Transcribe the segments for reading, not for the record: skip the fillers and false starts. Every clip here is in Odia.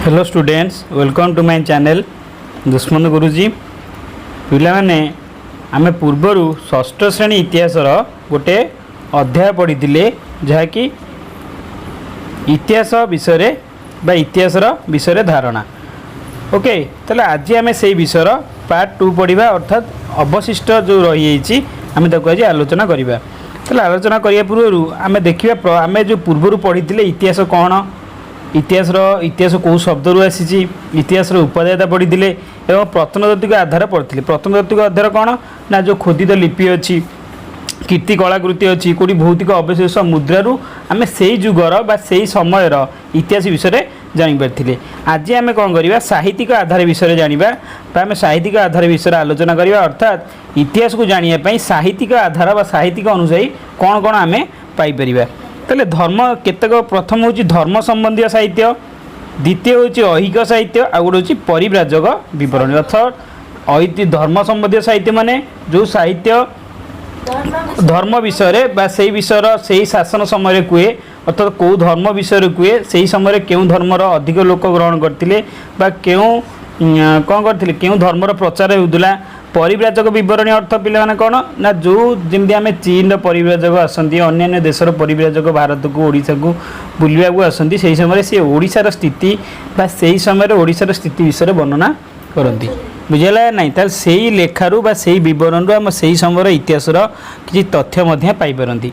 Hello students, welcome to my channel Dushyant Guruji. ପିଲାମାନେ, ଆମେ ପୂର୍ବରୁ ଷଷ୍ଠ ଶ୍ରେଣୀ ଇତିହାସର ଗୋଟେ ଅଧ୍ୟାୟ ପଢ଼ିଥିଲେ, ଯାହାକି ଇତିହାସ ବିଷୟରେ ବା ଇତିହାସର ବିଷୟରେ ଧାରଣା। ଓକେ, ତାହେଲେ ଆଜି ଆମେ ସେଇ ବିଷୟର ପାର୍ଟ ଟୁ ପଢ଼ିବା, ଅର୍ଥାତ୍ ଅବଶିଷ୍ଟ ଯେଉଁ ରହିଯାଇଛି ଆମେ ତାକୁ ଆଜି ଆଲୋଚନା କରିବା। ତାହେଲେ ଆଲୋଚନା କରିବା ପୂର୍ବରୁ ଆମେ ଦେଖିବା ଆମେ ଯେଉଁ ପୂର୍ବରୁ ପଢ଼ିଥିଲେ ଇତିହାସ କ'ଣ, ଇତିହାସର ଇତିହାସ କେଉଁ ଶବ୍ଦରୁ ଆସିଛି, ଇତିହାସର ଉପାଦେୟତା ପଢ଼ିଥିଲେ ଏବଂ ପ୍ରତ୍ନତାତ୍ତ୍ୱିକ ଆଧାର ପଢ଼ିଥିଲେ। ପ୍ରତ୍ନତାତ୍ତ୍ୱିକ ଆଧାର କ'ଣ ନା ଯେଉଁ ଖୋଦିତ ଲିପି ଅଛି, କୀର୍ତ୍ତି କଳାକୃତି ଅଛି, କେଉଁଠି ଭୌତିକ ଅବଶେଷ ମୁଦ୍ରାରୁ ଆମେ ସେଇ ଯୁଗର ବା ସେଇ ସମୟର ଇତିହାସ ବିଷୟରେ ଜାଣିପାରିଥିଲେ। ଆଜି ଆମେ କ'ଣ କରିବା? ସାହିତ୍ୟିକ ଆଧାର ବିଷୟରେ ଜାଣିବା ବା ଆମେ ସାହିତ୍ୟିକ ଆଧାର ବିଷୟରେ ଆଲୋଚନା କରିବା। ଅର୍ଥାତ୍ ଇତିହାସକୁ ଜାଣିବା ପାଇଁ ସାହିତ୍ୟିକ ଆଧାର ବା ସାହିତ୍ୟିକ ଅନୁଯାୟୀ କ'ଣ କ'ଣ ଆମେ ପାଇପାରିବା। ତାହେଲେ ଧର୍ମ କେତେକ, ପ୍ରଥମ ହେଉଛି ଧର୍ମ ସମ୍ବନ୍ଧୀୟ ସାହିତ୍ୟ, ଦ୍ୱିତୀୟ ହେଉଛି ଐହିକ ସାହିତ୍ୟ, ଆଉ ଗୋଟେ ହେଉଛି ପରିବ୍ରାଜକ ବିବରଣୀ। ଅର୍ଥାତ୍ ଧର୍ମ ସମ୍ବନ୍ଧୀୟ ସାହିତ୍ୟ ମାନେ ଯେଉଁ ସାହିତ୍ୟ ଧର୍ମ ବିଷୟରେ ବା ସେଇ ବିଷୟର ସେଇ ଶାସନ ସମୟରେ କୁହେ, ଅର୍ଥାତ୍ କେଉଁ ଧର୍ମ ବିଷୟରେ କୁହେ, ସେଇ ସମୟରେ କେଉଁ ଧର୍ମର ଅଧିକ ଲୋକ ଗ୍ରହଣ କରିଥିଲେ ବା କେଉଁ କ'ଣ କରିଥିଲେ, କେଉଁ ଧର୍ମର ପ୍ରଚାର ହେଉଥିଲା। ପରିବ୍ରାଜକ ବିବରଣୀ ଅର୍ଥ ପିଲାମାନେ କ'ଣ ନା ଯେଉଁ ଯେମିତି ଆମେ ଚୀନର ପରିବ୍ରାଜକ ଆସନ୍ତି, ଅନ୍ୟାନ୍ୟ ଦେଶର ପରିବ୍ରାଜକ ଭାରତକୁ ଓଡ଼ିଶାକୁ ବୁଲିବାକୁ ଆସନ୍ତି, ସେହି ସମୟରେ ସେ ଓଡ଼ିଶାର ସ୍ଥିତି ବା ସେଇ ସମୟରେ ଓଡ଼ିଶାର ସ୍ଥିତି ବିଷୟରେ ବର୍ଣ୍ଣନା କରନ୍ତି। ବୁଝିଲା ନାହିଁ? ତାହେଲେ ସେଇ ଲେଖାରୁ ବା ସେଇ ବିବରଣରୁ ଆମ ସେଇ ସମୟର ଇତିହାସର କିଛି ତଥ୍ୟ ମଧ୍ୟ ପାଇପାରନ୍ତି।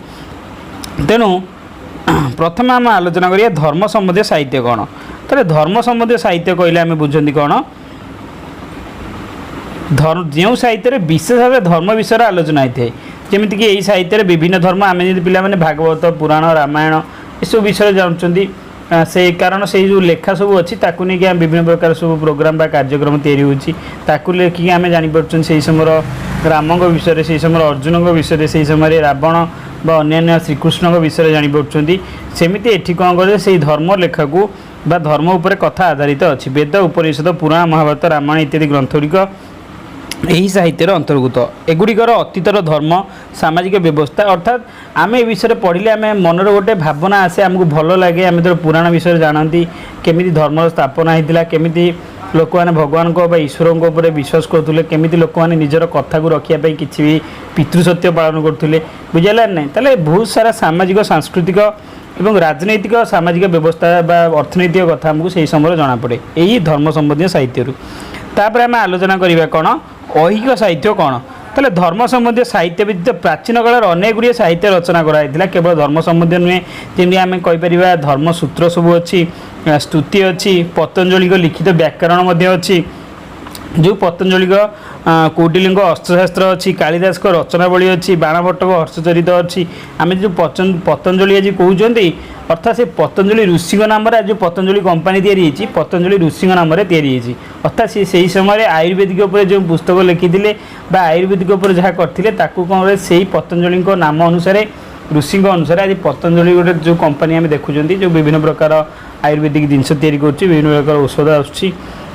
ତେଣୁ ପ୍ରଥମେ ଆମେ ଆଲୋଚନା କରିବା ଧର୍ମ ସମ୍ବନ୍ଧୀୟ ସାହିତ୍ୟ କ'ଣ। ତାହେଲେ ଧର୍ମ ସମ୍ବନ୍ଧୀୟ ସାହିତ୍ୟ କହିଲେ ଆମେ ବୁଝନ୍ତି କ'ଣ? ଧର୍ମ, ଯେଉଁ ସାହିତ୍ୟରେ ବିଶେଷ ଭାବେ ଧର୍ମ ବିଷୟରେ ଆଲୋଚନା ହେଇଥାଏ। ଯେମିତିକି ଏଇ ସାହିତ୍ୟରେ ବିଭିନ୍ନ ଧର୍ମ, ଆମେ ଯେମିତି ପିଲାମାନେ ଭାଗବତ, ପୁରାଣ, ରାମାୟଣ ଏସବୁ ବିଷୟରେ ଜାଣୁଛନ୍ତି, ସେ କାରଣ ସେଇ ଯେଉଁ ଲେଖା ସବୁ ଅଛି ତାକୁ ନେଇକି ଆମେ ବିଭିନ୍ନ ପ୍ରକାର ସବୁ ପ୍ରୋଗ୍ରାମ ବା କାର୍ଯ୍ୟକ୍ରମ ତିଆରି ହେଉଛି। ତାକୁ ଲେଖିକି ଆମେ ଜାଣିପାରୁଛନ୍ତି ସେଇ ସମୟର ରାମଙ୍କ ବିଷୟରେ, ସେଇ ସମୟର ଅର୍ଜୁନଙ୍କ ବିଷୟରେ, ସେଇ ସମୟରେ ରାବଣ ବା ଅନ୍ୟାନ୍ୟ ଶ୍ରୀକୃଷ୍ଣଙ୍କ ବିଷୟରେ ଜାଣିପାରୁଛନ୍ତି। ସେମିତି ଏଠି କ'ଣ କରିବେ, ସେଇ ଧର୍ମ ଲେଖାକୁ ବା ଧର୍ମ ଉପରେ କଥା ଆଧାରିତ ଅଛି। ବେଦ, ଉପନିଷଦ, ପୁରାଣ, ମହାଭାରତ, ରାମାୟଣ ଇତ୍ୟାଦି ଗ୍ରନ୍ଥ ଗୁଡ଼ିକ ଏହି ସାହିତ୍ୟର ଅନ୍ତର୍ଭୁକ୍ତ। ଏଗୁଡ଼ିକର ଅତୀତର ଧର୍ମ, ସାମାଜିକ ବ୍ୟବସ୍ଥା, ଅର୍ଥାତ୍ ଆମେ ଏ ବିଷୟରେ ପଢ଼ିଲେ ଆମେ ମନରେ ଗୋଟେ ଭାବନା ଆସେ, ଆମକୁ ଭଲ ଲାଗେ। ଆମେ ଯେତେବେଳେ ପୁରାଣ ବିଷୟରେ ଜାଣନ୍ତି, କେମିତି ଧର୍ମର ସ୍ଥାପନା ହେଇଥିଲା, କେମିତି ଲୋକମାନେ ଭଗବାନଙ୍କ ବା ଈଶ୍ୱରଙ୍କ ଉପରେ ବିଶ୍ୱାସ କରୁଥିଲେ, କେମିତି ଲୋକମାନେ ନିଜର କଥାକୁ ରଖିବା ପାଇଁ କିଛି ବି ପିତୃସତ୍ୟ ପାଳନ କରୁଥିଲେ। ବୁଝିଲା ନାହିଁ? ତାହେଲେ ବହୁତ ସାରା ସାମାଜିକ, ସାଂସ୍କୃତିକ ଏବଂ ରାଜନୈତିକ, ସାମାଜିକ ବ୍ୟବସ୍ଥା ବା ଅର୍ଥନୈତିକ କଥା ଆମକୁ ସେହି ସମୟରେ ଜଣାପଡ଼େ ଏହି ଧର୍ମ ସମ୍ବନ୍ଧୀୟ ସାହିତ୍ୟରୁ। ତାପରେ ଆମେ ଆଲୋଚନା କରିବା କ'ଣ, ଐହିକ ସାହିତ୍ୟ କ'ଣ। ତାହେଲେ ଧର୍ମ ସମ୍ବନ୍ଧୀୟ ସାହିତ୍ୟ ବ୍ୟତୀତ ପ୍ରାଚୀନ କାଳରେ ଅନେକ ଗୁଡ଼ିଏ ସାହିତ୍ୟ ରଚନା କରାଯାଇଥିଲା। କେବଳ ଧର୍ମ ସମ୍ବନ୍ଧୀୟ ନୁହେଁ, ଯେମିତି ଆମେ କହିପାରିବା ଧର୍ମସୂତ୍ର ସବୁ ଅଛି, ସ୍ତୁତି ଅଛି, ପତଞ୍ଜଳିଙ୍କ ଲିଖିତ ବ୍ୟାକରଣ ମଧ୍ୟ ଅଛି, ଯେଉଁ ପତଞ୍ଜଳିଙ୍କ କୌଟିଲ୍ୟଙ୍କ ଅସ୍ତ୍ରଶାସ୍ତ୍ର ଅଛି, କାଳିଦାସଙ୍କ ରଚନାବଳୀ ଅଛି, ବାଣଭଟ୍ଟଙ୍କ ହର୍ଷଚରିତ ଅଛି। ଆମେ ଯେଉଁ ପତଞ୍ଜଳି ଆଜି କହୁଛନ୍ତି, ଅର୍ଥାତ୍ ସେ ପତଞ୍ଜଳି ଋଷିଙ୍କ ନାମରେ ଆଜି ଯେଉଁ ପତଞ୍ଜଳି କମ୍ପାନୀ ତିଆରି ହେଇଛି, ପତଞ୍ଜଳି ଋଷିଙ୍କ ନାମରେ ତିଆରି ହେଇଛି। ଅର୍ଥାତ୍ ସେ ସେଇ ସମୟରେ ଆୟୁର୍ବେଦିକ ଉପରେ ଯେଉଁ ପୁସ୍ତକ ଲେଖିଥିଲେ ବା ଆୟୁର୍ବେଦିକ ଉପରେ ଯାହା କରିଥିଲେ, ତାକୁ କ'ଣ କରେ, ସେଇ ପତଞ୍ଜଳିଙ୍କ ନାମ ଅନୁସାରେ, ଋଷିଙ୍କ ଅନୁସାରେ ଆଜି ପତଞ୍ଜଳି ଗୋଟେ ଯେଉଁ କମ୍ପାନୀ ଆମେ ଦେଖୁଛନ୍ତି, ଯେଉଁ ବିଭିନ୍ନ ପ୍ରକାର ଆୟୁର୍ବେଦିକ ଜିନିଷ ତିଆରି କରୁଛି, ବିଭିନ୍ନ ପ୍ରକାର ଔଷଧ ଆସୁଛି,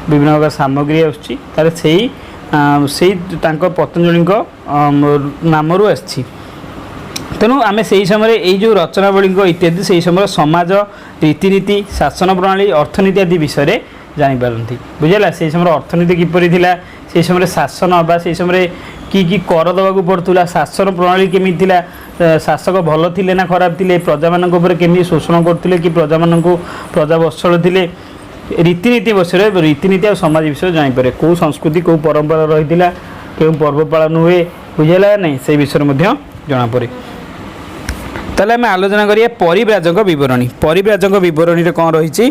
ବିଭିନ୍ନ ପ୍ରକାର ସାମଗ୍ରୀ ଆସୁଛି, ତାହେଲେ ସେଇ ତାଙ୍କ ପତଞ୍ଜଳିଙ୍କ ନାମରୁ ଆସିଛି। ତେଣୁ ଆମେ ସେଇ ସମୟରେ ଏଇ ଯେଉଁ ରଚନାବଳୀଙ୍କ ଇତ୍ୟାଦି ସେଇ ସମୟରେ ସମାଜ, ରୀତିନୀତି, ଶାସନ ପ୍ରଣାଳୀ, ଅର୍ଥନୀତି ଆଦି ବିଷୟରେ ଜାଣିପାରନ୍ତି। ବୁଝିଲା? ସେଇ ସମୟରେ ଅର୍ଥନୀତି କିପରି ଥିଲା, ସେଇ ସମୟରେ ଶାସନ ବା ସେଇ ସମୟରେ କି କି କର ଦେବାକୁ ପଡ଼ୁଥିଲା, ଶାସନ ପ୍ରଣାଳୀ କେମିତି ଥିଲା, ଶାସକ ଭଲ ଥିଲେ ନା ଖରାପ ଥିଲେ, ପ୍ରଜାମାନଙ୍କ ଉପରେ କେମିତି ଶୋଷଣ କରୁଥିଲେ କି ପ୍ରଜାମାନଙ୍କୁ ପ୍ରଜାବତ୍ସଳ ଥିଲେ, ରୀତିନୀତି ବିଷୟରେ, ରୀତିନୀତି ଆଉ ସମାଜ ବିଷୟରେ ଜାଣିପାରେ। କେଉଁ ସଂସ୍କୃତି, କେଉଁ ପରମ୍ପରା ରହିଥିଲା, କେଉଁ ପର୍ବ ପାଳନ ହୁଏ, ବୁଝିଲା ନାହିଁ? ସେଇ ବିଷୟରେ ମଧ୍ୟ ଜଣାପଡ଼େ। ତାହେଲେ ଆମେ ଆଲୋଚନା କରିବା ପରିବ୍ରାଜକ ବିବରଣୀ। ପରିବ୍ରାଜକ ବିବରଣୀରେ କ'ଣ ରହିଛି?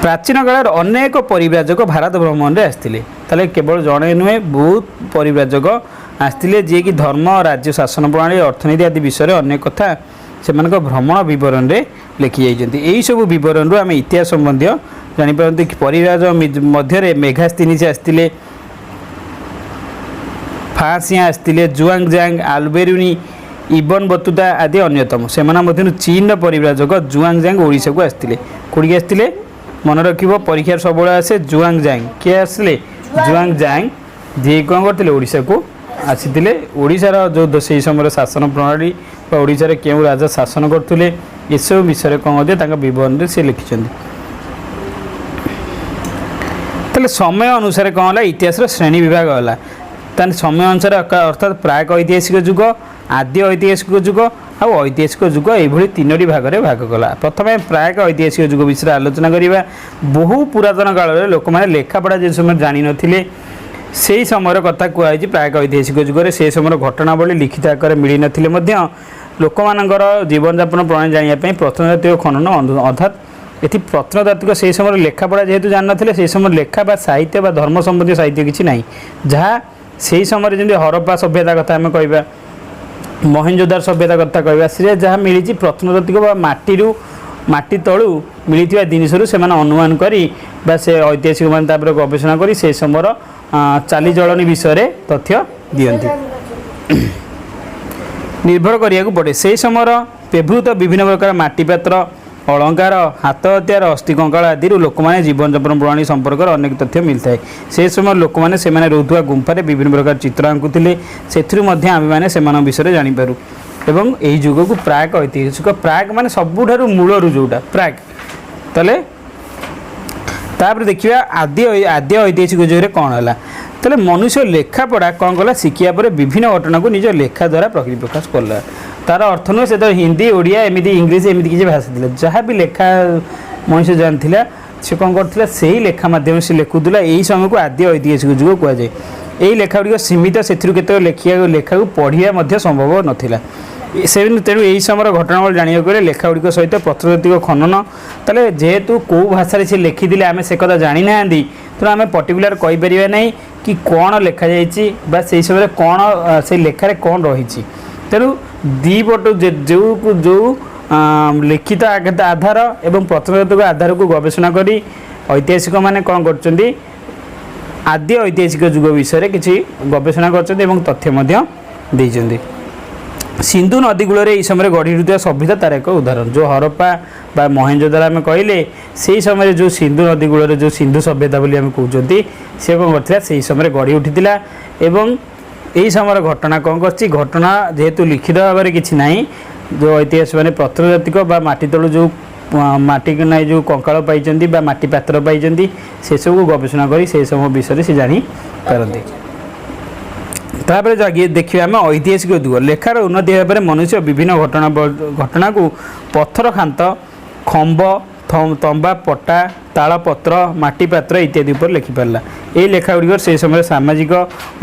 ପ୍ରାଚୀନ କାଳରେ ଅନେକ ପରିବ୍ରାଜକ ଭାରତ ଭ୍ରମଣରେ ଆସିଥିଲେ। ତାହେଲେ କେବଳ ଜଣେ ନୁହେଁ, ବହୁତ ପରିବ୍ରାଜକ ଆସିଥିଲେ, ଯିଏକି ଧର୍ମ, ରାଜ୍ୟ ଶାସନ ପ୍ରଣାଳୀ, ଅର୍ଥନୀତି ଆଦି ବିଷୟରେ ଅନେକ କଥା ସେମାନଙ୍କ ଭ୍ରମଣ ବିବରଣୀରେ ଲେଖି ଯାଇଛନ୍ତି। ଏହିସବୁ ବିବରଣୀରୁ ଆମେ ଇତିହାସ ସମ୍ବନ୍ଧୀୟ ଜାଣିପାରନ୍ତି। ପରିବ୍ରାଜ ମଧ୍ୟରେ ମେଘାସ୍ତିନିସ୍ ଆସିଥିଲେ, ଫାସିଆ ଆସିଥିଲେ, ଜୁଆଙ୍ଗ ଜାଙ୍ଗ, ଆଲବେରୁନି, ଇବନ ବତୁତା ଆଦି ଅନ୍ୟତମ। ସେମାନଙ୍କ ମଧ୍ୟରୁ ଚୀନର ପରିବ୍ରାଜକ ଜୁଆଙ୍ଗ ଜାଙ୍ଗ ଓଡ଼ିଶାକୁ ଆସିଥିଲେ। କୋଉଠିକି ଆସିଥିଲେ? ମନେ ରଖିବ, ପରୀକ୍ଷାରେ ସବୁବେଳେ ଆସେ। ଜୁଆଙ୍ଗ ଜାଙ୍ଗ କିଏ ଆସିଲେ? ଜୁଆଙ୍ଗ ଜାଙ୍ଗ ଯିଏ କ'ଣ କରିଥିଲେ, ଓଡ଼ିଶାକୁ ଆସିଥିଲେ। ଓଡ଼ିଶାର ଯେଉଁ ସେଇ ସମୟରେ ଶାସନ ପ୍ରଣାଳୀ, ବା ଓଡ଼ିଶାରେ କେଉଁ ରାଜା ଶାସନ କରୁଥିଲେ, ଏସବୁ ବିଷୟରେ କ'ଣ ମଧ୍ୟ ତାଙ୍କ ବିବରଣୀରେ ସେ ଲେଖିଛନ୍ତି। ତାହେଲେ ସମୟ ଅନୁସାରେ କ'ଣ ହେଲା? ଇତିହାସର ଶ୍ରେଣୀ ବିଭାଗ ହେଲା। ତାହେଲେ ସମୟ ଅନୁସାରେ ଅର୍ଥାତ୍ ପ୍ରାକ୍ ଐତିହାସିକ ଯୁଗ, ଆଦ୍ୟ ଐତିହାସିକ ଯୁଗ ଆଉ ଐତିହାସିକ ଯୁଗ, ଏଇଭଳି ତିନୋଟି ଭାଗରେ ଭାଗ କଲା। ପ୍ରଥମେ ପ୍ରାକ୍ ଐତିହାସିକ ଯୁଗ ବିଷୟରେ ଆଲୋଚନା କରିବା। ବହୁ ପୁରାତନ କାଳରେ ଲୋକମାନେ ଲେଖାପଢ଼ା ଯେଉଁ ସମୟରେ ଜାଣିନଥିଲେ, ସେହି ସମୟର କଥା କୁହାଯାଇଛି ପ୍ରାକ୍ ଐତିହାସିକ ଯୁଗରେ। ସେ ସମୟର ଘଟଣାବଳୀ ଲିଖିତ ଆକାରରେ ମିଳିନଥିଲେ ମଧ୍ୟ ଲୋକମାନଙ୍କର ଜୀବନଯାପନ ପ୍ରଣାଳୀ ଜାଣିବା ପାଇଁ ପ୍ରତ୍ନତାତ୍ତ୍ୱିକ ଖନନ ଅର୍ଥାତ୍ ଏଠି ପ୍ରତ୍ନତାତ୍ତ୍ୱିକ, ସେହି ସମୟରେ ଲେଖାପଢ଼ା ଯେହେତୁ ଜାଣିନଥିଲେ, ସେହି ସମୟରେ ଲେଖା ବା ସାହିତ୍ୟ ବା ଧର୍ମ ସମ୍ବନ୍ଧୀୟ ସାହିତ୍ୟ କିଛି ନାହିଁ। ଯାହା ସେହି ସମୟରେ ଯେମିତି ହରପ୍ପା ସଭ୍ୟତା କଥା ଆମେ କହିବା, ମହେଞ୍ଜୋଦାର ସଭ୍ୟତା କଥା କହିବା, ସେ ଯାହା ମିଳିଛି ପ୍ରତ୍ନତାତ୍ତ୍ୱିକ ବା ମାଟିରୁ, ମାଟି ତଳୁ ମିଳିଥିବା ଜିନିଷରୁ ସେମାନେ ଅନୁମାନ କରି ବା ସେ ଐତିହାସିକମାନେ ତାପରେ ଗବେଷଣା କରି ସେ ସମୟର ଚାଲିଚଳଣି ବିଷୟରେ ତଥ୍ୟ ଦିଅନ୍ତି। ନିର୍ଭର କରିବାକୁ ପଡ଼େ। ସେହି ସମୟର ବ୍ୟବହୃତ ବିଭିନ୍ନ ପ୍ରକାର ମାଟିପାତ୍ର, ଅଳଙ୍କାର, ହାତ ହତିଆର, ଅସ୍ଥି କଙ୍କାଳ ଆଦିରୁ ଲୋକମାନେ ଜୀବନଯାପନ ପ୍ରଣାଳୀ ସମ୍ପର୍କରେ ଅନେକ ତଥ୍ୟ ମିଳିଥାଏ। ସେ ସମୟରେ ଲୋକମାନେ ସେମାନେ ରହୁଥିବା ଗୁମ୍ଫାରେ ବିଭିନ୍ନ ପ୍ରକାର ଚିତ୍ର ଆଙ୍କୁଥିଲେ। ସେଥିରୁ ମଧ୍ୟ ଆମେମାନେ ସେମାନଙ୍କ ବିଷୟରେ ଜାଣିପାରୁ ଏବଂ ଏହି ଯୁଗକୁ ପ୍ରାକ୍ ଐତିହାସିକ, ପ୍ରାକ୍ ମାନେ ସବୁଠାରୁ ମୂଳରୁ ଯେଉଁଟା ପ୍ରାକ୍। ତାହେଲେ ତାପରେ ଦେଖିବା ଆଦ୍ୟ ଐତିହାସିକ ଯୁଗରେ କ'ଣ ହେଲା। ତାହେଲେ ମନୁଷ୍ୟ ଲେଖାପଢ଼ା କ'ଣ କଲା? ଶିଖିବା ପରେ ବିଭିନ୍ନ ଘଟଣାକୁ ନିଜ ଲେଖା ଦ୍ୱାରା ପରିପ୍ରକାଶ କଲା। ତାର ଅର୍ଥ ନୁହେଁ ସେତେବେଳେ ହିନ୍ଦୀ, ଓଡ଼ିଆ, ଏମିତି ଇଂଲିଶ, ଏମିତି କିଛି ଭାଷା ଥିଲା। ଯାହା ବି ଲେଖା ମଣିଷ ଜାଣିଥିଲା, ସେ କ'ଣ କରୁଥିଲା? ସେଇ ଲେଖା ମାଧ୍ୟମରେ ସେ ଲେଖୁଥିଲା। ଏହି ସମୟକୁ ଆଦ୍ୟ ଐତିହାସିକ ଯୁଗ କୁହାଯାଏ। ଏହି ଲେଖା ଗୁଡ଼ିକ ସୀମିତ, ସେଥିରୁ କେତେକ ଲେଖିବାକୁ, ଲେଖାକୁ ପଢ଼ିବା ମଧ୍ୟ ସମ୍ଭବ ନଥିଲା। ସେ ତେଣୁ ଏହି ସମୟର ଘଟଣାବଳୀ ଜାଣିବାକୁ ହେଲେ ଲେଖା ଗୁଡ଼ିକ ସହିତ ପ୍ରତ୍ନତାତ୍ତ୍ୱିକ ଖନନ। ତାହେଲେ ଯେହେତୁ କେଉଁ ଭାଷାରେ ସେ ଲେଖିଥିଲେ ଆମେ ସେ କଥା ଜାଣିନାହାନ୍ତି, ତେଣୁ ଆମେ ପର୍ଟିକୁଲାର କହିପାରିବା ନାହିଁ କି କ'ଣ ଲେଖାଯାଇଛି ବା ସେଇ ସମୟରେ କ'ଣ ସେଇ ଲେଖାରେ କ'ଣ ରହିଛି। ତେଣୁ ଦୁଇ ପଟୁ ଯେଉଁ ଯେଉଁ ଲିଖିତ ଆଧାର ଏବଂ ପ୍ରତ୍ନତାତ୍ତ୍ୱିକ ଆଧାରକୁ ଗବେଷଣା କରି ଐତିହାସିକମାନେ କ'ଣ କରୁଛନ୍ତି? ଆଦ୍ୟ ଐତିହାସିକ ଯୁଗ ବିଷୟରେ କିଛି ଗବେଷଣା କରିଛନ୍ତି ଏବଂ ତଥ୍ୟ ମଧ୍ୟ ଦେଇଛନ୍ତି। ସିନ୍ଧୁ ନଦୀ କୂଳରେ ଏହି ସମୟରେ ଗଢ଼ି ଉଠୁଥିବା ସଭ୍ୟତା ତାର ଏକ ଉଦାହରଣ। ଯେଉଁ ହରପ୍ପା ବା ମହେଞ୍ଜୋଦାରୋ ଆମେ କହିଲେ, ସେହି ସମୟରେ ଯେଉଁ ସିନ୍ଧୁ ନଦୀ କୂଳରେ ଯେଉଁ ସିନ୍ଧୁ ସଭ୍ୟତା ବୋଲି ଆମେ କହୁଛନ୍ତି, ସେ କ'ଣ କରିଥିଲା? ସେହି ସମୟରେ ଗଢ଼ି ଉଠିଥିଲା। ଏବଂ ଏହି ସମୟର ଘଟଣା କ'ଣ କରିଛି? ଘଟଣା ଯେହେତୁ ଲିଖିତ ଭାବରେ କିଛି ନାହିଁ, ଯେଉଁ ଐତିହାସିକମାନେ ପ୍ରତ୍ନତାତ୍ତ୍ୱିକ ବା ମାଟି ତଳୁ ଯେଉଁ ମାଟିକୁ ନେଇ ଯେଉଁ କଙ୍କାଳ ପାଇଛନ୍ତି ବା ମାଟି ପାତ୍ର ପାଇଛନ୍ତି, ସେସବୁକୁ ଗବେଷଣା କରି ସେ ସବୁ ବିଷୟରେ ସେ ଜାଣିପାରନ୍ତି। ତାପରେ ଜାଗି ଦେଖିବା ଆମେ ଐତିହାସିକ ଯୁଗ। ଲେଖାର ଉନ୍ନତି ହେବା ପରେ ମନୁଷ୍ୟ ବିଭିନ୍ନ ଘଟଣାକୁ ପଥର ଖାନ୍ତ, ଖମ୍ବ, ତମ୍ବା ପଟା, ତାଳପତ୍ର, ମାଟିପାତ୍ର ଇତ୍ୟାଦି ଉପରେ ଲେଖିପାରିଲା। ଏହି ଲେଖା ଗୁଡ଼ିକର ସେହି ସମୟରେ ସାମାଜିକ,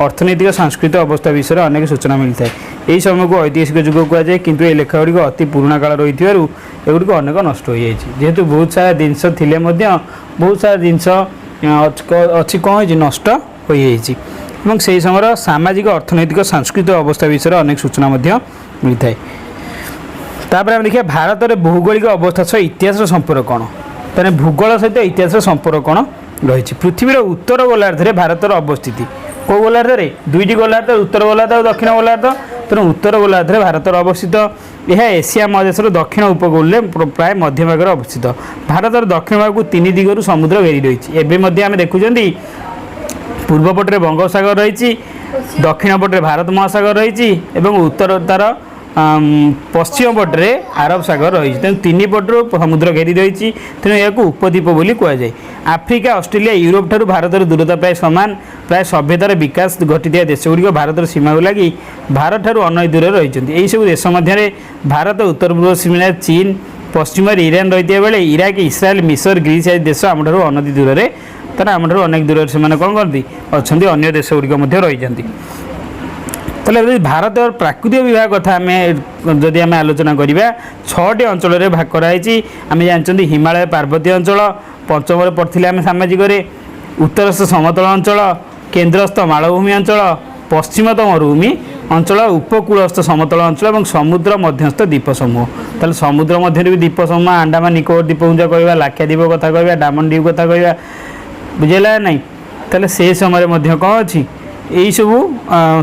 ଅର୍ଥନୈତିକ, ସାଂସ୍କୃତିକ ଅବସ୍ଥା ବିଷୟରେ ଅନେକ ସୂଚନା ମିଳିଥାଏ। ଏହି ସମୟକୁ ଐତିହାସିକ ଯୁଗ କୁହାଯାଏ। କିନ୍ତୁ ଏହି ଲେଖା ଗୁଡ଼ିକ ଅତି ପୁରୁଣା କାଳ ରହିଥିବାରୁ ଏଗୁଡ଼ିକ ଅନେକ ନଷ୍ଟ ହୋଇଯାଇଛି। ଯେହେତୁ ବହୁତ ସାରା ଜିନିଷ ଥିଲେ ମଧ୍ୟ ବହୁତ ସାରା ଜିନିଷ ଅଛି, କ'ଣ ହେଇଛି? ନଷ୍ଟ ହୋଇଯାଇଛି। ଏବଂ ସେହି ସମୟର ସାମାଜିକ, ଅର୍ଥନୈତିକ, ସାଂସ୍କୃତିକ ଅବସ୍ଥା ବିଷୟରେ ଅନେକ ସୂଚନା ମଧ୍ୟ ମିଳିଥାଏ। ତାପରେ ଆମେ ଦେଖିବା ଭାରତରେ ଭୌଗୋଳିକ ଅବସ୍ଥା ସହ ଇତିହାସର ସମ୍ପର୍କ କ'ଣ। ତାହେଲେ ଭୂଗୋଳ ସହିତ ଇତିହାସର ସମ୍ପର୍କ କ'ଣ ରହିଛି? ପୃଥିବୀର ଉତ୍ତର ଗୋଲାର୍ଦ୍ଧରେ ଭାରତର ଅବସ୍ଥିତି। କେଉଁ ଗୋଲାର୍ଦ୍ଧରେ? ଦୁଇଟି ଗୋଲାର୍ଦ୍ଧ, ଉତ୍ତର ଗୋଲାର୍ଦ୍ଧ ଆଉ ଦକ୍ଷିଣ ଗୋଲାର୍ଦ୍ଧ। ତେଣୁ ଉତ୍ତର ଗୋଲାର୍ଦ୍ଧରେ ଭାରତର ଅବସ୍ଥିତ। ଏହା ଏସିଆ ମହାଦେଶର ଦକ୍ଷିଣ ଉପକୂଳରେ ପ୍ରାୟ ମଧ୍ୟଭାଗରେ ଅବସ୍ଥିତ। ଭାରତର ଦକ୍ଷିଣ ଭାଗକୁ ତିନି ଦିଗରୁ ସମୁଦ୍ର ଘେରି ରହିଛି। ଏବେ ମଧ୍ୟ ଆମେ ଦେଖୁଛନ୍ତି, ପୂର୍ବ ପଟରେ ବଙ୍ଗୋପସାଗର ରହିଛି, ଦକ୍ଷିଣ ପଟରେ ଭାରତ ମହାସାଗର ରହିଛି ଏବଂ ଉତ୍ତର ତାର ପଶ୍ଚିମ ପଟରେ ଆରବ ସାଗର ରହିଛି। ତେଣୁ ତିନି ପଟରୁ ସମୁଦ୍ର ଘେରି ରହିଛି। ତେଣୁ ଏହାକୁ ଉପଦ୍ୱୀପ ବୋଲି କୁହାଯାଏ। ଆଫ୍ରିକା, ଅଷ୍ଟ୍ରେଲିଆ, ୟୁରୋପ ଠାରୁ ଭାରତର ଦୂରତା ପ୍ରାୟ ସମାନ। ପ୍ରାୟ ସଭ୍ୟତାର ବିକାଶ ଘଟିଥିବା ଦେଶଗୁଡ଼ିକ ଭାରତର ସୀମାକୁ ଲାଗି ଭାରତଠାରୁ ଅନେକ ଦୂରରେ ରହିଛନ୍ତି। ଏହିସବୁ ଦେଶ ମଧ୍ୟରେ ଭାରତ ଉତ୍ତର ପୂର୍ବ ସୀମାରେ ଚୀନ, ପଶ୍ଚିମରେ ଇରାନ ରହିଥିବା ବେଳେ ଇରାକ, ଇସ୍ରାଏଲ, ମିଶର, ଗ୍ରୀସ୍ ଆଦି ଦେଶ ଆମଠାରୁ ଅନତି ଦୂରରେ। ତାହେଲେ ଆମଠାରୁ ଅନେକ ଦୂରରେ ସେମାନେ କ'ଣ କରନ୍ତି? ଅଛନ୍ତି। ଅନ୍ୟ ଦେଶ ଗୁଡ଼ିକ ମଧ୍ୟ ରହିଛନ୍ତି। ତାହେଲେ ଯଦି ଭାରତର ପ୍ରାକୃତିକ ବିଭାଗ କଥା ଯଦି ଆମେ ଆଲୋଚନା କରିବା, ଛଅଟି ଅଞ୍ଚଳରେ ଭାଗ କରାଯାଇଛି। ଆମେ ଜାଣିଛନ୍ତି ହିମାଳୟ ପାର୍ବତୀୟ ଅଞ୍ଚଳ, ପଞ୍ଚମରେ ପଢ଼ିଥିଲେ ଆମେ ସାମାଜିକରେ, ଉତ୍ତରସ୍ଥ ସମତଳ ଅଞ୍ଚଳ, କେନ୍ଦ୍ରସ୍ଥ ମାଳଭୂମି ଅଞ୍ଚଳ, ପଶ୍ଚିମତ ମରୁଭୂମି ଅଞ୍ଚଳ, ଉପକୂଳସ୍ଥ ସମତଳ ଅଞ୍ଚଳ ଏବଂ ସମୁଦ୍ର ମଧ୍ୟସ୍ଥ ଦ୍ୱୀପ ସମୂହ। ତାହେଲେ ସମୁଦ୍ର ମଧ୍ୟରେ ବି ଦ୍ୱୀପ ସମୂହ, ଆଣ୍ଡାମାନ ନିକୋବର ଦ୍ୱୀପପୁଞ୍ଜ କହିବା, ଲାକ୍ଷାଦ୍ୱୀପ କଥା କହିବା, ଡାମନ ଦ୍ୱୀପ କଥା କହିବା, ବୁଝିଲା ନା ନାହିଁ? ତାହେଲେ ସେ ସମୟରେ ମଧ୍ୟ କ'ଣ ଅଛି? ଏଇସବୁ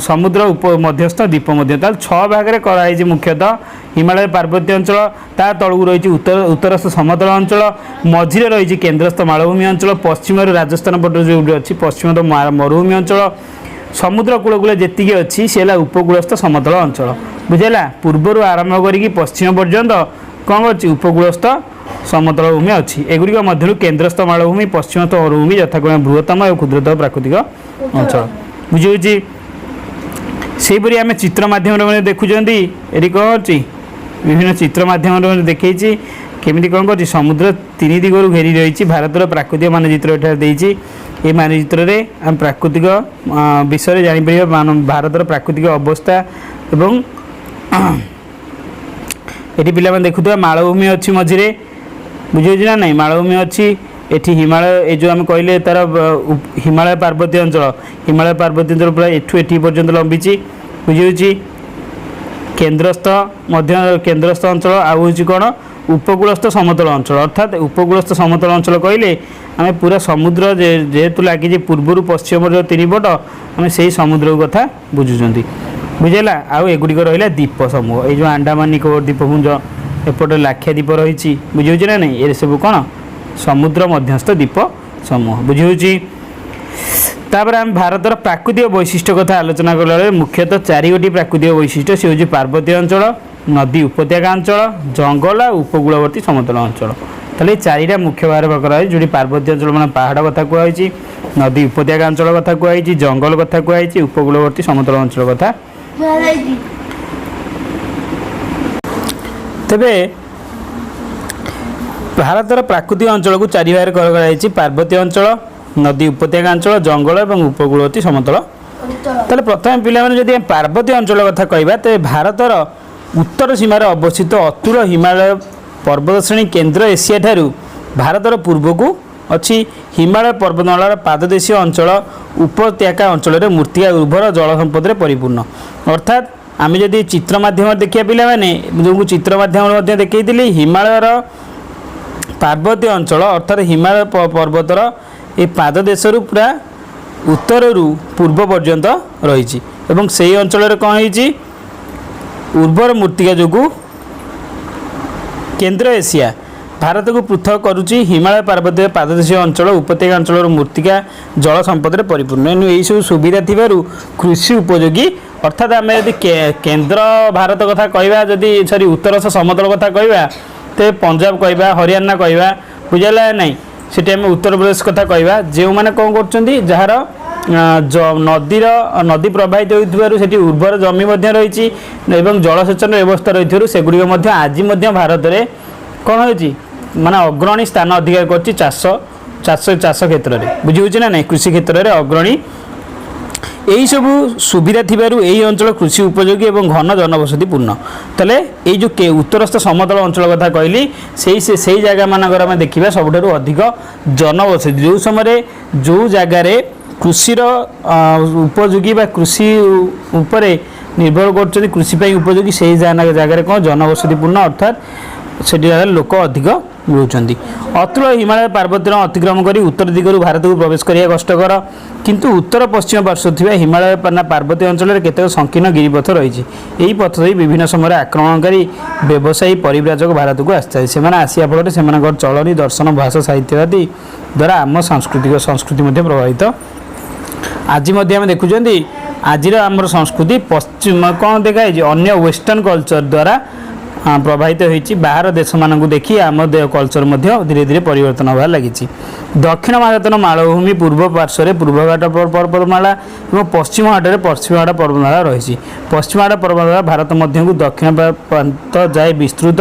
ସମୁଦ୍ର ଉପ ମଧ୍ୟସ୍ଥ ଦ୍ୱୀପ ମଧ୍ୟ। ତାହେଲେ ଛଅ ଭାଗରେ କରାହେଇଛି। ମୁଖ୍ୟତଃ ହିମାଳୟ ପାର୍ବତ୍ୟ ଅଞ୍ଚଳ, ତା ତଳକୁ ରହିଛି ଉତ୍ତରସ୍ଥ ସମତଳ ଅଞ୍ଚଳ, ମଝିରେ ରହିଛି କେନ୍ଦ୍ରସ୍ଥ ମାଳଭୂମି ଅଞ୍ଚଳ, ପଶ୍ଚିମରେ ରାଜସ୍ଥାନ ପଟରେ ଯେଉଁଠି ଅଛି ପଶ୍ଚିମ ତ ମରୁଭୂମି ଅଞ୍ଚଳ, ସମୁଦ୍ର କୂଳ କୂଳେ ଯେତିକି ଅଛି ସେ ହେଲା ଉପକୂଳସ୍ଥ ସମତଳ ଅଞ୍ଚଳ। ବୁଝିଲା? ପୂର୍ବରୁ ଆରମ୍ଭ କରିକି ପଶ୍ଚିମ ପର୍ଯ୍ୟନ୍ତ କ'ଣ ଅଛି? ଉପକୂଳସ୍ଥ ସମତଳ ଭୂମି ଅଛି। ଏଗୁଡ଼ିକ ମଧ୍ୟରୁ କେନ୍ଦ୍ରସ୍ଥ ମାଳଭୂମି, ପଶ୍ଚିମସ୍ଥ ମରୁଭୂମି ଯଥାକ୍ରମେ ବୃହତ୍ତମ ଏବଂ କ୍ଷୁଦ୍ରତମ ପ୍ରାକୃତିକ ଅଞ୍ଚଳ। ବୁଝିହେଉଛି? ସେହିପରି ଆମେ ଚିତ୍ର ମାଧ୍ୟମରେ ମଧ୍ୟ ଦେଖୁଛନ୍ତି। ଏଠି କ'ଣ ଅଛି? ବିଭିନ୍ନ ଚିତ୍ର ମାଧ୍ୟମରେ ମଧ୍ୟ ଦେଖେଇଛି କେମିତି କ'ଣ କରୁଛି। ସମୁଦ୍ର ତିନି ଦିଗରୁ ଘେରି ରହିଛି। ଭାରତର ପ୍ରାକୃତିକ ମାନଚିତ୍ର ଏଠାରେ ଦେଇଛି। ଏହି ମାନଚିତ୍ରରେ ଆମେ ପ୍ରାକୃତିକ ବିଷୟରେ ଜାଣିପାରିବା, ଭାରତର ପ୍ରାକୃତିକ ଅବସ୍ଥା। ଏବଂ ଏଠି ପିଲାମାନେ ଦେଖୁଥିବା ମାଳଭୂମି ଅଛି ମଝିରେ। ବୁଝିହେଉଛି ନା ନାହିଁ? ମାଳଭୂମି ଅଛି ଏଠି। ହିମାଳୟ, ଏ ଯେଉଁ ଆମେ କହିଲେ ତାର ହିମାଳୟ ପାର୍ବତ୍ୟ ଅଞ୍ଚଳ, ହିମାଳୟ ପାର୍ବତ୍ୟ ଅଞ୍ଚଳ ପୁରା ଏଠୁ ଏଠି ପର୍ଯ୍ୟନ୍ତ ଲମ୍ବିଛି। ବୁଝିହେଉଛି? କେନ୍ଦ୍ରସ୍ଥ, ମଧ୍ୟ କେନ୍ଦ୍ରସ୍ଥ ଅଞ୍ଚଳ, ଆଉ ହେଉଛି କ'ଣ? ଉପକୂଳସ୍ଥ ସମତଳ ଅଞ୍ଚଳ। ଅର୍ଥାତ୍ ଉପକୂଳସ୍ଥ ସମତଳ ଅଞ୍ଚଳ କହିଲେ ଆମେ ପୁରା ସମୁଦ୍ର ଯେହେତୁ ଲାଗିଛି ପୂର୍ବରୁ ପଶ୍ଚିମ ପର୍ଯ୍ୟନ୍ତ ତିନି ପଟ, ଆମେ ସେଇ ସମୁଦ୍ରକୁ କଥା ବୁଝୁଛନ୍ତି। ବୁଝିଲା? ଆଉ ଏଗୁଡ଼ିକ ରହିଲା ଦ୍ୱୀପ ସମୂହ। ଏଇ ଯେଉଁ ଆଣ୍ଡାମାନ ନିକୋବର ଦ୍ୱୀପପୁଞ୍ଜ, ଏପଟେ ଲାକ୍ଷାଦ୍ୱୀପ ରହିଛି। ବୁଝିହେଉଛି ନା ନାହିଁ? ଏ ସବୁ କ'ଣ? ସମୁଦ୍ର ମଧ୍ୟସ୍ଥ ଦ୍ୱୀପ ସମୂହ। ବୁଝିହେଉଛି? ତାପରେ ଆମେ ଭାରତର ପ୍ରାକୃତିକ ବୈଶିଷ୍ଟ୍ୟ କଥା ଆଲୋଚନା କଲାବେଳେ ମୁଖ୍ୟତଃ ଚାରିଗୋଟି ପ୍ରାକୃତିକ ବୈଶିଷ୍ଟ୍ୟ। ସେ ହେଉଛି ପାର୍ବତ୍ୟ ଅଞ୍ଚଳ, ନଦୀ ଉପତ୍ୟକା ଅଞ୍ଚଳ, ଜଙ୍ଗଲ ଆଉ ଉପକୂଳବର୍ତ୍ତୀ ସମତଳ ଅଞ୍ଚଳ। ତାହେଲେ ଏଇ ଚାରିଟା ମୁଖ୍ୟ ଭାବରେ କରାଯାଇଛି, ଯେଉଁଠି ପାର୍ବତ୍ୟ ଅଞ୍ଚଳ ମାନେ ପାହାଡ଼ କଥା କୁହାଯାଇଛି, ନଦୀ ଉପତ୍ୟକା ଅଞ୍ଚଳ କଥା କୁହାଯାଇଛି, ଜଙ୍ଗଲ କଥା କୁହାଯାଇଛି, ଉପକୂଳବର୍ତ୍ତୀ ସମତଳ ଅଞ୍ଚଳ କଥା କୁହାଯାଇଛି। ତେବେ ଭାରତର ପ୍ରାକୃତିକ ଅଞ୍ଚଳକୁ ଚାରି ଭାଗରେ କରାଯାଇଛି: ପାର୍ବତ୍ୟ ଅଞ୍ଚଳ, ନଦୀ ଉପତ୍ୟକା ଅଞ୍ଚଳ, ଜଙ୍ଗଲ ଏବଂ ଉପକୂଳବର୍ତ୍ତୀ ସମତଳ ଅଞ୍ଚଳ। ତାହେଲେ ପ୍ରଥମେ ପିଲାମାନେ, ଯଦି ଆମେ ପାର୍ବତ୍ୟ ଅଞ୍ଚଳ କଥା କହିବା, ତେବେ ଭାରତର ଉତ୍ତର ସୀମାରେ ଅବସ୍ଥିତ ଅତୁଳ ହିମାଳୟ ପର୍ବତ ଶ୍ରେଣୀ କେନ୍ଦ୍ର ଏସିଆ ଠାରୁ ଭାରତର ପୂର୍ବକୁ ଅଛି। ହିମାଳୟ ପର୍ବତମାଳାର ପାଦଦେଶୀୟ ଅଞ୍ଚଳ ଉପତ୍ୟକା ଅଞ୍ଚଳରେ ମୃତ୍ତିକା ଉର୍ବର, ଜଳ ସମ୍ପଦରେ ପରିପୂର୍ଣ୍ଣ। ଅର୍ଥାତ୍ ଆମେ ଯଦି ଚିତ୍ର ମାଧ୍ୟମରେ ଦେଖିବା ପିଲାମାନେ, ଯେଉଁ ଚିତ୍ର ମାଧ୍ୟମରେ ମଧ୍ୟ ଦେଖେଇଥିଲି, ହିମାଳୟର ପାର୍ବତ୍ୟ ଅଞ୍ଚଳ, ଅର୍ଥାତ୍ ହିମାଳୟ ପର୍ବତର ଏ ପାଦଦେଶରୁ ପୁରା ଉତ୍ତରରୁ ପୂର୍ବ ପର୍ଯ୍ୟନ୍ତ ରହିଛି ଏବଂ ସେଇ ଅଞ୍ଚଳରେ କ'ଣ ହେଇଛି? ଉର୍ବର ମୃତ୍ତିକା ଯୋଗୁଁ କେନ୍ଦ୍ର ଏସିଆ ଭାରତକୁ ପୃଥକ କରୁଛି। ହିମାଳୟ ପାର୍ବତ୍ୟ ପାଦଦେଶୀୟ ଅଞ୍ଚଳ, ଉପତ୍ୟକା ଅଞ୍ଚଳର ମୃତ୍ତିକା ଜଳ ସମ୍ପଦରେ ପରିପୂର୍ଣ୍ଣ। ଏଣୁ ଏହିସବୁ ସୁବିଧା ଥିବାରୁ କୃଷି ଉପଯୋଗୀ। ଅର୍ଥାତ୍ ଆମେ ଯଦି କେନ୍ଦ୍ର ଭାରତ କଥା କହିବା, ଯଦି ସରି ଉତ୍ତରସ୍ଥ ସମତଳ କଥା କହିବା, ତେବେ ପଞ୍ଜାବ କହିବା, ହରିୟାଣା କହିବା। ବୁଝିଲା ନାହିଁ? ସେଠି ଆମେ ଉତ୍ତରପ୍ରଦେଶ କଥା କହିବା। ଯେଉଁମାନେ କ'ଣ କରୁଛନ୍ତି, ଯାହାର ନଦୀର ନଦୀ ପ୍ରବାହିତ ହେଉଥିବାରୁ ସେଠି ଉର୍ବର ଜମି ମଧ୍ୟ ରହିଛି ଏବଂ ଜଳସେଚନ ବ୍ୟବସ୍ଥା ରହିଥିବାରୁ ସେଗୁଡ଼ିକ ମଧ୍ୟ ଆଜି ମଧ୍ୟ ଭାରତରେ କ'ଣ ହେଉଛି, ମାନେ ଅଗ୍ରଣୀ ସ୍ଥାନ ଅଧିକାର କରୁଛି ଚାଷ କ୍ଷେତ୍ରରେ। ବୁଝି ହେଉଛି ନା ନାହିଁ? କୃଷି କ୍ଷେତ୍ରରେ ଅଗ୍ରଣୀ। ଏହିସବୁ ସୁବିଧା ଥିବାରୁ ଏହି ଅଞ୍ଚଳ କୃଷି ଉପଯୋଗୀ ଏବଂ ଘନ ଜନବସତି ପୂର୍ଣ୍ଣ। ତାହେଲେ ଏଇ ଯେଉଁ ଉତ୍ତରସ୍ଥ ସମତଳ ଅଞ୍ଚଳ କଥା କହିଲି, ସେଇ ଜାଗାମାନଙ୍କରେ ଆମେ ଦେଖିବା ସବୁଠାରୁ ଅଧିକ ଜନବସତି। ଯେଉଁ ସମୟରେ ଯେଉଁ ଜାଗାରେ କୃଷିର ଉପଯୋଗୀ ବା କୃଷି ଉପରେ ନିର୍ଭର କରୁଛନ୍ତି, କୃଷି ପାଇଁ ଉପଯୋଗୀ, ସେଇ ଜାଗାରେ କ'ଣ ଜନବସତି ପୂର୍ଣ୍ଣ, ଅର୍ଥାତ୍ ସେଠି ଜାଗାରେ ଲୋକ ଅଧିକ ରହୁଛନ୍ତି। ଅତୁଳ ହିମାଳୟ ପାର୍ବତ୍ୟ ଅତିକ୍ରମ କରି ଉତ୍ତର ଦିଗରୁ ଭାରତକୁ ପ୍ରବେଶ କରିବା କଷ୍ଟକର। କିନ୍ତୁ ଉତ୍ତର ପଶ୍ଚିମ ପାର୍ଶ୍ୱ ଥିବା ହିମାଳୟ ନା ପାର୍ବତ୍ୟ ଅଞ୍ଚଳରେ କେତେକ ସଂକୀର୍ଣ୍ଣ ଗିରିପଥ ରହିଛି। ଏହି ପଥ ଦେଇ ବିଭିନ୍ନ ସମୟରେ ଆକ୍ରମଣକାରୀ, ବ୍ୟବସାୟୀ, ପରିବ୍ରାଜକ ଭାରତକୁ ଆସିଥାଏ। ସେମାନେ ଆସିବା ଫଳରେ ସେମାନଙ୍କର ଚଳଣି, ଦର୍ଶନ, ଭାଷା, ସାହିତ୍ୟ ଆଦି ଦ୍ୱାରା ଆମ ସାଂସ୍କୃତିକ ସଂସ୍କୃତି ମଧ୍ୟ ପ୍ରଭାବିତ। ଆଜି ମଧ୍ୟ ଆମେ ଦେଖୁଛନ୍ତି, ଆଜିର ଆମର ସଂସ୍କୃତି ପଶ୍ଚିମ କ'ଣ ଦେଖାଯାଇଛି, ଅନ୍ୟ ୱେଷ୍ଟର୍ଣ୍ଣ କଲଚର ଦ୍ୱାରା ପ୍ରଭାବିତ ହୋଇଛି। ବାହାର ଦେଶମାନଙ୍କୁ ଦେଖି ଆମ କଲଚର ମଧ୍ୟ ଧୀରେ ଧୀରେ ପରିବର୍ତ୍ତନ ହେବାରେ ଲାଗିଛି। ଦକ୍ଷିଣ ଭାରତର ମାଳଭୂମି ପୂର୍ବ ପାର୍ଶ୍ୱରେ ପୂର୍ବଘାଟ ପର୍ବତମାଳା ଏବଂ ପଶ୍ଚିମ ଘାଟରେ ପଶ୍ଚିମଘାଟ ପର୍ବତମାଳା ରହିଛି। ପଶ୍ଚିମଘାଟ ପର୍ବତମାଳା ଭାରତ ମଧ୍ୟକୁ ଦକ୍ଷିଣ ପ୍ରାନ୍ତ ଯାଏ ବିସ୍ତୃତ।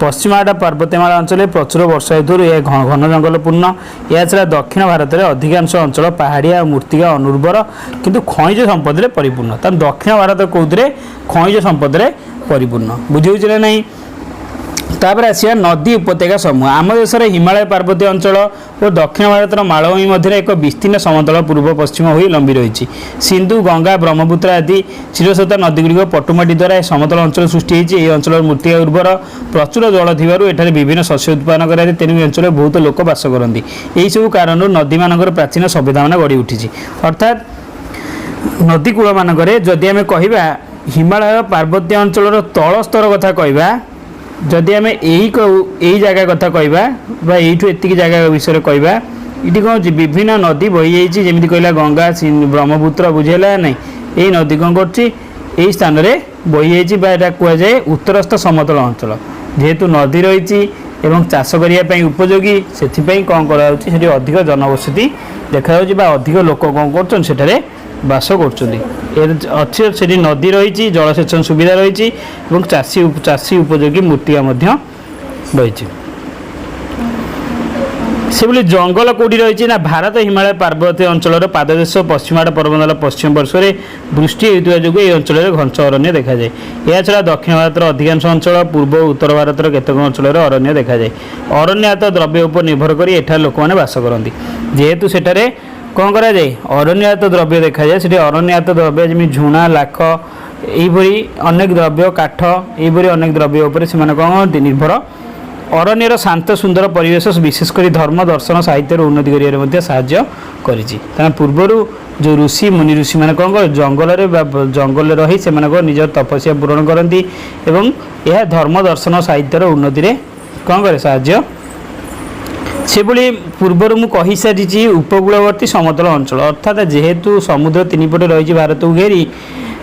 ପଶ୍ଚିମଘାଟ ପାର୍ବତ୍ୟମାଳା ଅଞ୍ଚଳରେ ପ୍ରଚୁର ବର୍ଷା ହେଉଥିବାରୁ ଏହା ଘନ ଜଙ୍ଗଲପୂର୍ଣ୍ଣ। ଏହାଛଡ଼ା ଦକ୍ଷିଣ ଭାରତରେ ଅଧିକାଂଶ ଅଞ୍ଚଳ ପାହାଡ଼ିଆ ଓ ମୃତ୍ତିକା ଅନୁର୍ବର, କିନ୍ତୁ ଖଣିଜ ସମ୍ପଦରେ ପରିପୂର୍ଣ୍ଣ। ତାହେଲେ ଦକ୍ଷିଣ ଭାରତ କେଉଁଥିରେ? ଖଣିଜ ସମ୍ପଦରେ ପରିପୂର୍ଣ୍ଣ। ବୁଝି ହେଉଛି ନା ନାହିଁ? ତାପରେ ଆସିବା ନଦୀ ଉପତ୍ୟକା ସମୂହ। ଆମ ଦେଶରେ ହିମାଳୟ ପାର୍ବତ୍ୟ ଅଞ୍ଚଳ ଓ ଦକ୍ଷିଣ ଭାରତର ମାଳଭୂମି ମଧ୍ୟରେ ଏକ ବିସ୍ତୀର୍ଣ୍ଣ ସମତଳ ପୂର୍ବ ପଶ୍ଚିମ ହୋଇ ଲମ୍ବି ରହିଛି। ସିନ୍ଧୁ, ଗଙ୍ଗା, ବ୍ରହ୍ମପୁତ୍ର ଆଦି ଚିରସ୍ରୋତା ନଦୀଗୁଡ଼ିକ ପଟୁମାଟି ଦ୍ୱାରା ଏ ସମତଳ ଅଞ୍ଚଳ ସୃଷ୍ଟି ହୋଇଛି। ଏହି ଅଞ୍ଚଳର ମୃତ୍ତିକା ଉର୍ବର, ପ୍ରଚୁର ଜଳ ଥିବାରୁ ଏଠାରେ ବିଭିନ୍ନ ଶସ୍ୟ ଉତ୍ପାଦନ କରାଯାଏ। ତେଣୁ ଏ ଅଞ୍ଚଳରେ ବହୁତ ଲୋକ ବାସ କରନ୍ତି। ଏହିସବୁ କାରଣରୁ ନଦୀମାନଙ୍କର ପ୍ରାଚୀନ ସଭ୍ୟତାମାନ ଗଢ଼ି ଉଠିଛି। ଅର୍ଥାତ୍ ନଦୀ କୂଳମାନଙ୍କରେ ଯଦି ଆମେ କହିବା, ହିମାଳୟ ପାର୍ବତ୍ୟ ଅଞ୍ଚଳର ତଳ ସ୍ତର କଥା କହିବା, ଯଦି ଆମେ ଏଇ ଜାଗା କଥା କହିବା ବା ଏଇଠୁ ଏତିକି ଜାଗା ବିଷୟରେ କହିବା, ଏଠି କ'ଣ ହେଉଛି? ବିଭିନ୍ନ ନଦୀ ବହିଯାଇଛି। ଯେମିତି କହିଲା ଗଙ୍ଗା, ବ୍ରହ୍ମପୁତ୍ର। ବୁଝିହେଲା ନା ନାହିଁ? ଏଇ ନଦୀ କ'ଣ କରୁଛି? ଏହି ସ୍ଥାନରେ ବହିଯାଇଛି ବା ଏଟା କୁହାଯାଏ ଉତ୍ତରସ୍ଥ ସମତଳ ଅଞ୍ଚଳ। ଯେହେତୁ ନଦୀ ରହିଛି ଏବଂ ଚାଷ କରିବା ପାଇଁ ଉପଯୋଗୀ, ସେଥିପାଇଁ କ'ଣ କରାଯାଉଛି? ସେଠି ଅଧିକ ଜନବସତି ଦେଖାଯାଉଛି ବା ଅଧିକ ଲୋକ କ'ଣ କରୁଛନ୍ତି? ସେଠାରେ ବାସ କରୁଛନ୍ତି। ଏ ଅଛି, ସେଠି ନଦୀ ରହିଛି, ଜଳସେଚନ ସୁବିଧା ରହିଛି ଏବଂ ଚାଷୀ ଉପଯୋଗୀ ମୃତ୍ତିକା ମଧ୍ୟ ରହିଛି। ସେଭଳି ଜଙ୍ଗଲ କେଉଁଠି ରହିଛି ନା, ଭାରତ ହିମାଳୟ ପାର୍ବତ୍ୟ ଅଞ୍ଚଳର ପାଦଦେଶ, ପଶ୍ଚିମାଘାଟ ପର୍ବତମାଳାର ପଶ୍ଚିମ ପାର୍ଶ୍ୱରେ ବୃଷ୍ଟି ହେଉଥିବା ଯୋଗୁଁ ଏହି ଅଞ୍ଚଳରେ ଘଞ୍ଚ ଅରଣ୍ୟ ଦେଖାଯାଏ। ଏହାଛଡ଼ା ଦକ୍ଷିଣ ଭାରତର ଅଧିକାଂଶ ଅଞ୍ଚଳ, ପୂର୍ବ ଓ ଉତ୍ତର ଭାରତର କେତେକ ଅଞ୍ଚଳରେ ଅରଣ୍ୟ ଦେଖାଯାଏ। ଅରଣ୍ୟଜାତ ଦ୍ରବ୍ୟ ଉପରେ ନିର୍ଭର କରି ଏଠାରେ ଲୋକମାନେ ବାସ କରନ୍ତି। ଯେହେତୁ ସେଠାରେ କ'ଣ କରାଯାଏ? ଅରଣ୍ୟଜାତ ଦ୍ରବ୍ୟ ଦେଖାଯାଏ। ସେଠି ଅରଣ୍ୟଜାତ ଦ୍ରବ୍ୟ ଯେମିତି ଝୁଣା, ଲାଖ, ଏଇଭଳି ଅନେକ ଦ୍ରବ୍ୟ, କାଠ, ଏଇଭଳି ଅନେକ ଦ୍ରବ୍ୟ ଉପରେ ସେମାନେ କ'ଣ କରନ୍ତି? ନିର୍ଭର। ଅରଣ୍ୟର ଶାନ୍ତ ସୁନ୍ଦର ପରିବେଶ ବିଶେଷ କରି ଧର୍ମ, ଦର୍ଶନ, ସାହିତ୍ୟର ଉନ୍ନତି କରିବାରେ ମଧ୍ୟ ସାହାଯ୍ୟ କରିଛି। କାରଣ ପୂର୍ବରୁ ଯେଉଁ ଋଷି ମୁନି ଋଷିମାନେ କ'ଣ କରେ, ଜଙ୍ଗଲରେ ବା ଜଙ୍ଗଲରେ ରହି ସେମାନଙ୍କ ନିଜ ତପସ୍ୟା ପୂରଣ କରନ୍ତି ଏବଂ ଏହା ଧର୍ମ, ଦର୍ଶନ, ସାହିତ୍ୟର ଉନ୍ନତିରେ କ'ଣ କରେ? ସାହାଯ୍ୟ। ସେଭଳି ପୂର୍ବରୁ ମୁଁ କହିସାରିଛି, ଉପକୂଳବର୍ତ୍ତୀ ସମତଳ ଅଞ୍ଚଳ, ଅର୍ଥାତ୍ ଯେହେତୁ ସମୁଦ୍ର ତିନିପଟେ ରହିଛି ଭାରତକୁ ଘେରି,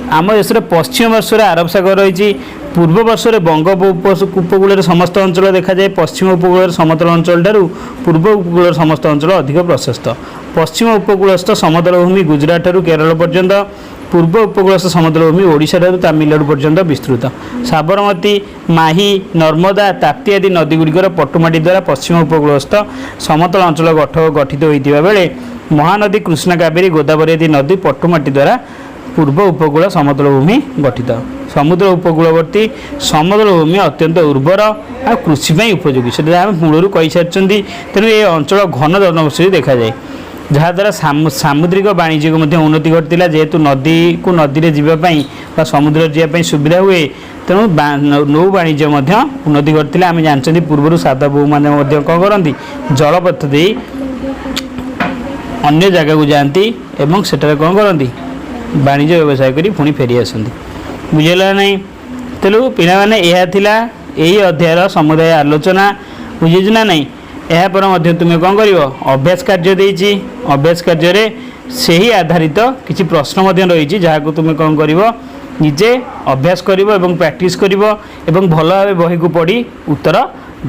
ଆମ ଦେଶରେ ପଶ୍ଚିମ ପାର୍ଶ୍ୱରେ ଆରବ ସାଗର ରହିଛି, ପୂର୍ବ ପାର୍ଶ୍ୱରେ ବଙ୍ଗୋପ ଉପକୂଳରେ ସମସ୍ତ ଅଞ୍ଚଳ ଦେଖାଯାଏ। ପଶ୍ଚିମ ଉପକୂଳରେ ସମତଳ ଅଞ୍ଚଳଠାରୁ ପୂର୍ବ ଉପକୂଳର ସମସ୍ତ ଅଞ୍ଚଳ ଅଧିକ ପ୍ରଶସ୍ତ। ପଶ୍ଚିମ ଉପକୂଳସ୍ଥ ସମତଳ ଭୂମି ଗୁଜୁରାଟ ଠାରୁ କେରଳ ପର୍ଯ୍ୟନ୍ତ, ପୂର୍ବ ଉପକୂଳସ୍ଥ ସମତଳ ଭୂମି ଓଡ଼ିଶାଠାରୁ ତାମିଲନାଡ଼ୁ ପର୍ଯ୍ୟନ୍ତ ବିସ୍ତୃତ। ସାବରମତୀ, ମାହି, ନର୍ମଦା, ତାପ୍ତି ଆଦି ନଦୀଗୁଡ଼ିକର ପଟୁମାଟି ଦ୍ୱାରା ପଶ୍ଚିମ ଉପକୂଳସ୍ଥ ସମତଳ ଅଞ୍ଚଳ ଗଠିତ ହୋଇଥିବା ବେଳେ ମହାନଦୀ, କୃଷ୍ଣା, କାବେରୀ, ଗୋଦାବରୀ ଆଦି ନଦୀ ପଟୁମାଟି ଦ୍ୱାରା ପୂର୍ବ ଉପକୂଳ ସମତଳ ଭୂମି ଗଠିତ। ସମୁଦ୍ର ଉପକୂଳବର୍ତ୍ତୀ ସମତଳ ଭୂମି ଅତ୍ୟନ୍ତ ଉର୍ବର ଆଉ କୃଷି ପାଇଁ ଉପଯୋଗୀ, ସେଟା ଆମେ ମୂଳରୁ କହିସାରିଛନ୍ତି। ତେଣୁ ଏ ଅଞ୍ଚଳ ଘନ ଜନବସତି ଦେଖାଯାଏ, ଯାହାଦ୍ୱାରା ସାମୁଦ୍ରିକ ବାଣିଜ୍ୟକୁ ମଧ୍ୟ ଉନ୍ନତି ଘଟିଥିଲା। ଯେହେତୁ ନଦୀକୁ ନଦୀରେ ଯିବା ପାଇଁ ବା ସମୁଦ୍ରରେ ଯିବା ପାଇଁ ସୁବିଧା ହୁଏ, ତେଣୁ ନୌ ବାଣିଜ୍ୟ ମଧ୍ୟ ଉନ୍ନତି ଘଟିଥିଲା। ଆମେ ଜାଣିଛନ୍ତି, ପୂର୍ବରୁ ସାଧବ ବୋହୂମାନେ ମଧ୍ୟ କ'ଣ କରନ୍ତି? ଜଳପଥ ଦେଇ ଅନ୍ୟ ଜାଗାକୁ ଯାଆନ୍ତି ଏବଂ ସେଠାରେ କ'ଣ କରନ୍ତି? ବାଣିଜ୍ୟ ବ୍ୟବସାୟ କରି ପୁଣି ଫେରି ଆସନ୍ତି। ବୁଝିଲା ନାହିଁ? ତେଣୁ ପିଲାମାନେ, ଏହା ଥିଲା ଏହି ଅଧ୍ୟାୟର ସମୁଦାୟ ଆଲୋଚନା। ବୁଝିଛୁ ନା ନାହିଁ? ଏହାପରେ ମଧ୍ୟ ତୁମେ କ'ଣ କରିବ? ଅଭ୍ୟାସ କାର୍ଯ୍ୟ ଦେଇଛି। ଅଭ୍ୟାସ କାର୍ଯ୍ୟରେ ସେହି ଆଧାରିତ କିଛି ପ୍ରଶ୍ନ ମଧ୍ୟ ରହିଛି, ଯାହାକୁ ତୁମେ କ'ଣ କରିବ? ନିଜେ ଅଭ୍ୟାସ କରିବ ଏବଂ ପ୍ରାକ୍ଟିସ୍ କରିବ ଏବଂ ଭଲ ଭାବେ ବହିକୁ ପଢ଼ି ଉତ୍ତର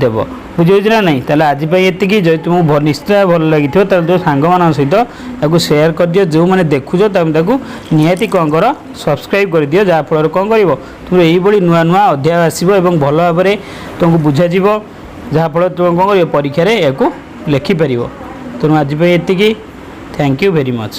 ଦେବ। ବୁଝିହେଉଛି ନା ନାହିଁ? ତାହେଲେ ଆଜି ପାଇଁ ଏତିକି। ଯଦି ତୁମକୁ ନିଶ୍ଚୟ ଭଲ ଲାଗିଥିବ, ତାହେଲେ ତୁମ ସାଙ୍ଗମାନଙ୍କ ସହିତ ତାକୁ ସେୟାର କରିଦିଅ। ଯେଉଁମାନେ ଦେଖୁଛ, ତମେ ତାକୁ ନିହାତି କ'ଣ କର? ସବସ୍କ୍ରାଇବ୍ କରିଦିଅ, ଯାହାଫଳରେ କ'ଣ କରିବ? ତୁମର ଏଇଭଳି ନୂଆ ନୂଆ ଅଧ୍ୟାୟ ଆସିବ ଏବଂ ଭଲ ଭାବରେ ତୁମକୁ ବୁଝାଯିବ, ଯାହାଫଳରେ ତୁମେ କ'ଣ କରିବ? ପରୀକ୍ଷାରେ ଏହାକୁ ଲେଖିପାରିବ। ତେଣୁ ଆଜି ପାଇଁ ଏତିକି। Thank you very much.